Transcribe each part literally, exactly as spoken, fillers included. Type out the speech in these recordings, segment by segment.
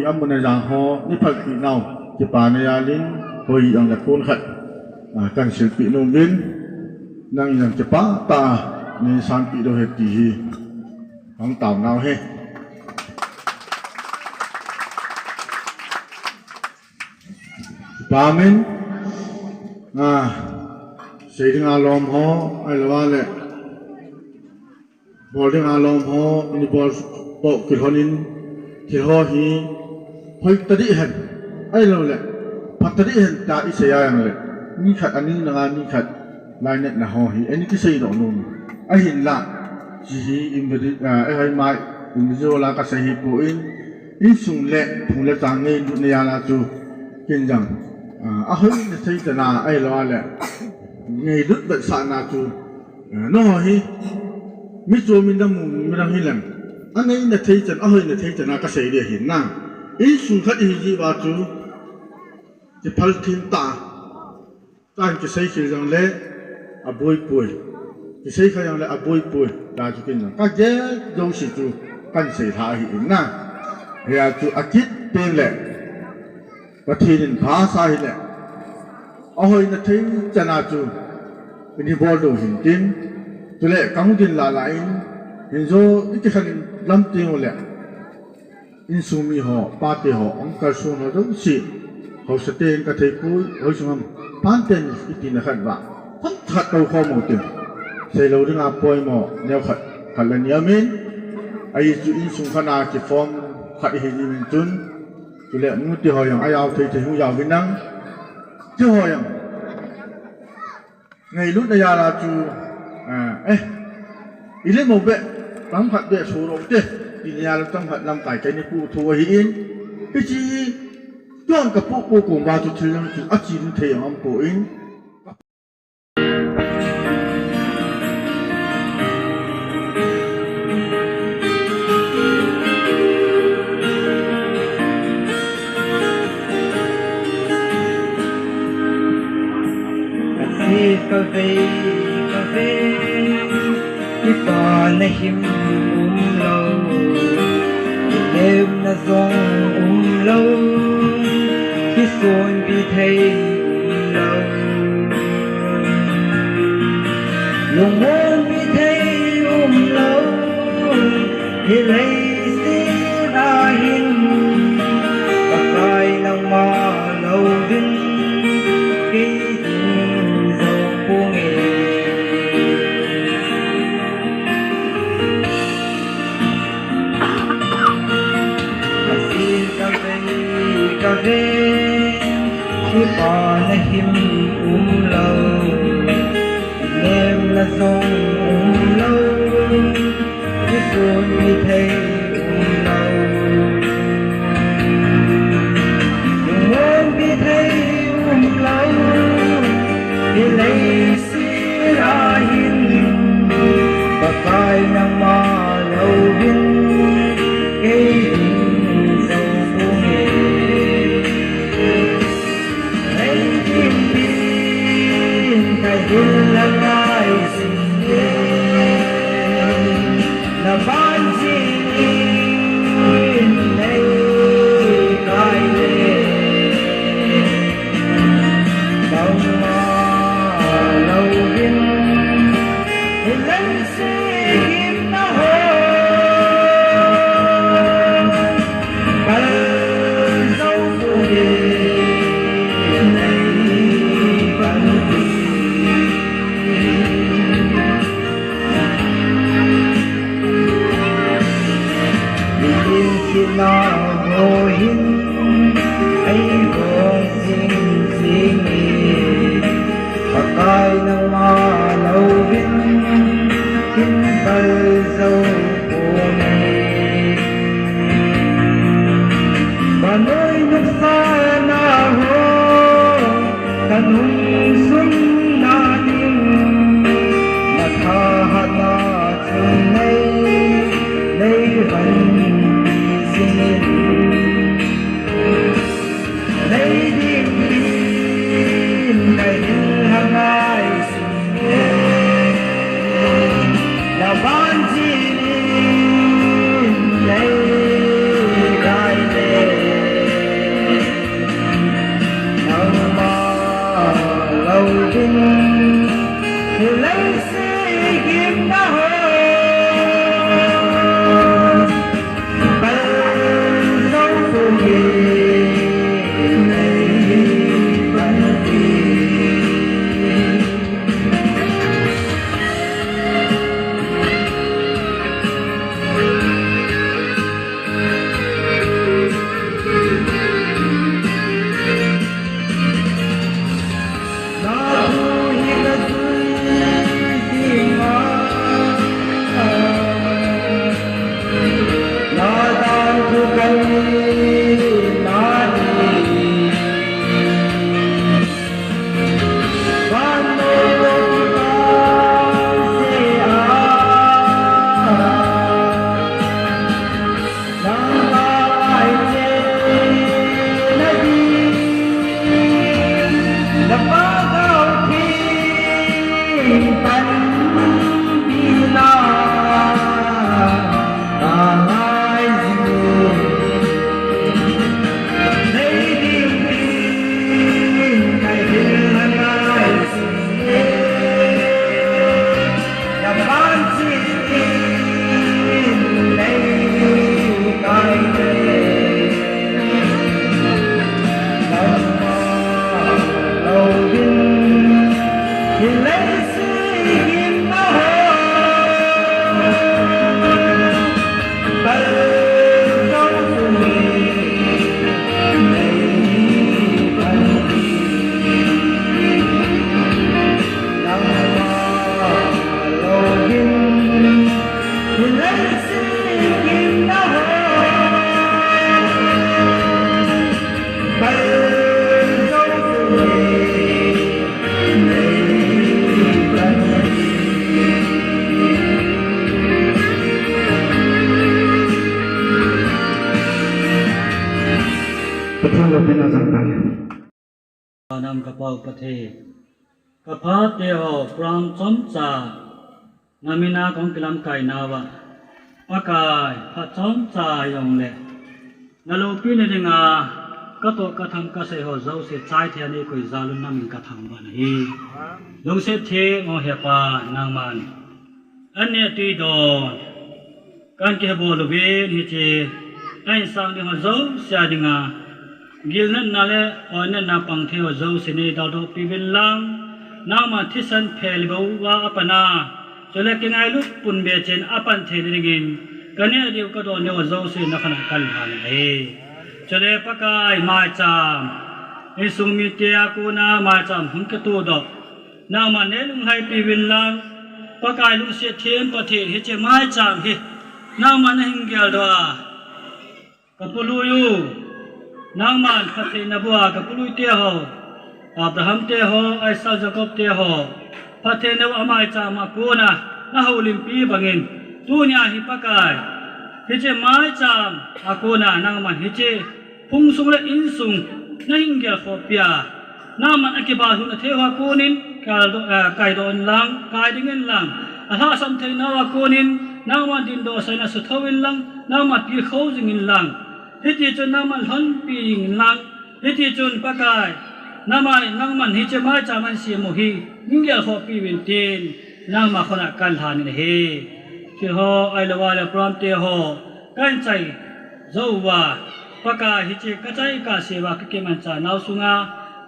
Amun ajang ho nei phalpeh nau, kipa nei jalin, hoi jong le pon khat, ah, kahin silpeh nom in, nangin jong kipa tah a nei sanpeh diu ahi ti hi hung tao nau ahi. Kipa min, ah, sei dinga lom ho, ahilou le bol dinga lom ho, ini bol toh kilhonin, thil ho hi hoi tadih hen, ahilou le pha tadih hen tia isei a jong le, mi khat aning nanga mi khat lainatna ho hi eini kisei doh nom. Ahinla, hiche hi individu-, ah, eihoi mai individual a kasei ahipon, insung le phung le chang ngailut na jal a chu ken jong, ah, ahoi na thei chan a ahilou le ngailut vetsahna chu, ah, nangho hi mi chomin namu, mi dang hileng, angai na thei chan, ahoi na thei chan a kasei ding ahi na. Insung khat ihi jeh uva chu kiphal them tah a, kahin kisei khel jong le aboipoi, kisei kha jong le aboipoi, tia chu ken jong kagel jouse chu kahin seilha ahi in na. Hia chu akit pen le Pathen in pha asa hile, ahoi na thei chan a chu ini bol diu hin tin, chule kahung din lala in, hin jo ikikhen lam teng ule, insung mi ho, pate ho, uncle son ho jouse, haosa ten kathei poi, hoi sung ham, pan ten iti na khat va, themkhat tou khom u tin, seilou dinga poimo neo khat, khat le ni amin, ahi chu insung khat a kiform khat ihi jeh in chun, chule nute ho jong ajao thei thei hung jao uvin lang, keiho jong ngailutna jal a chu, ah, eh, ilim u beh, chomkhat beh soh u te, tina jal a chomkhat lamkai kahin pu thu ahin, hiche hi, chun kapu pu kong uva chu thil jong chu achen thei jong aumpoi. Kache kavei kavei, kipa na him umlou, kilemna jong umlou, kisonpi thei umlou, lungmonpi thei umlou, hi leiset a hin, Pakai nangma louvin, kei ding jou ponge. Kache kavei kavei, kipa na him umlou, kilemna jong umlou, kisonpi thei umlou, lungmonpi thei umlou, hi leiset a hin, Pakai nangma louvin, kei ding jou ponge. Nei ding ding kahil angai jing e, na ban jing in nei kai le, nangma louvin, hi leiset gimna ho kal jou ponge, nei panpi. Mitin kitna ho hin eibol jing jing e, Pakai nangma louvin, kin kal jou ponge. Vanoi nopsahna ho, kanung sunna ding, na thahatna chun nei, nei vanpi jing in. Pathen loupina jang tan. Nam ka Pa u Pathen, ka phate ho program chomcha na mina kong kilamkai nauva, Pakai, phat chomcha jongle na loupina dinga ka toh ka tham ka sei ho jouse chai thei a nei koi jal un na min ka thangvah nahi. Lungset them o he Pa, nangman an neh tui don kan kibol uvin, hiche a insang ding ho jouse a dinga gilnatna le oinatna pang thei ho jouse nei daldoh piuvin lang, nangman thisan phel bou a apan a, chule kingailut pum be chen apan thei dingin ka neh diu ka don diu ho jouse na khut a kan lhan ahi. Chule Pakai, maicham, insung mite a kona maicham hung kitoh doh, nangman nei lunglhai piuvin lang, Pakai, lungset them Pathen, hiche maicham hi nangman na hin geldoh a, ka pu lui u, nangman phattheina bua ka pu lui te ho, Abraham te ho, Isaac, Jacob te ho, phattheina bua maicham a kona na houlimpi bangin, tunia hi Pakai, hiche maicham a kona nangman hiche phung sung le insung na hin gelkhoh pia, nangman a kibalhuna thei ho a konin kaldoh, eh, kaidoh in lang, kai dingin lang, alhahsam theina ho a konin nangman dindoh saina sutho in lang, nangman pilkhou jing in lang, hiti chun nangman lhonpi jing in lang, hiti chun Pakai, namai, nangman hiche maicham a hin sem u hi nei gelkhoh piuvin tin, nangma khut a kan lhan in ahi. Hiche ho ahilou le program te ho kan chai jou uva, Pakai, hiche ka chai ka sei uva ka kimancha nau sunga,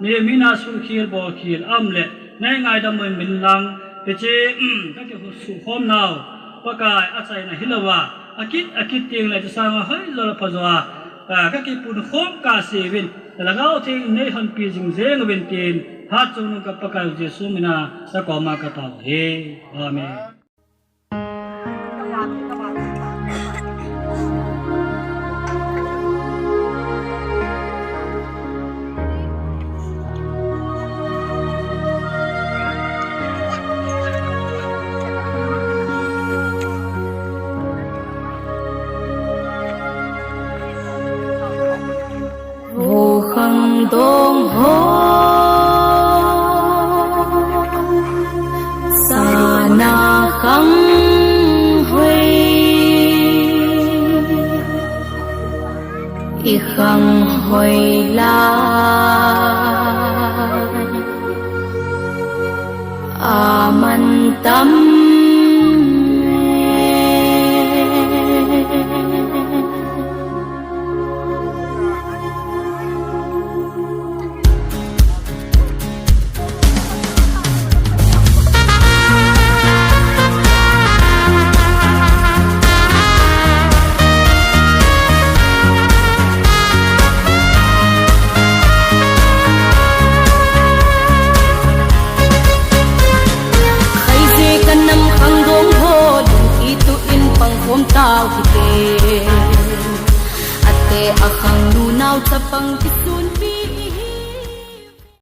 mi, mi na sukhel bolkhel aum le, nei ngaidam uvin lang, hiche, um, ka kisukhom nau, Pakai, achaina hilouva, akit, akit teng le, hiche sanga hoilou le phajo a, ah, ka kipunkhom ka sei uvin, Lhagao Theng in nei lhonpi jing jeng uvin tin, hatchungnung ka Pakai u Jesu mina na koma ka tao u ahi. Amen. Vo khangdong ho, sana khanghoi, i khanghoi lai, aman tam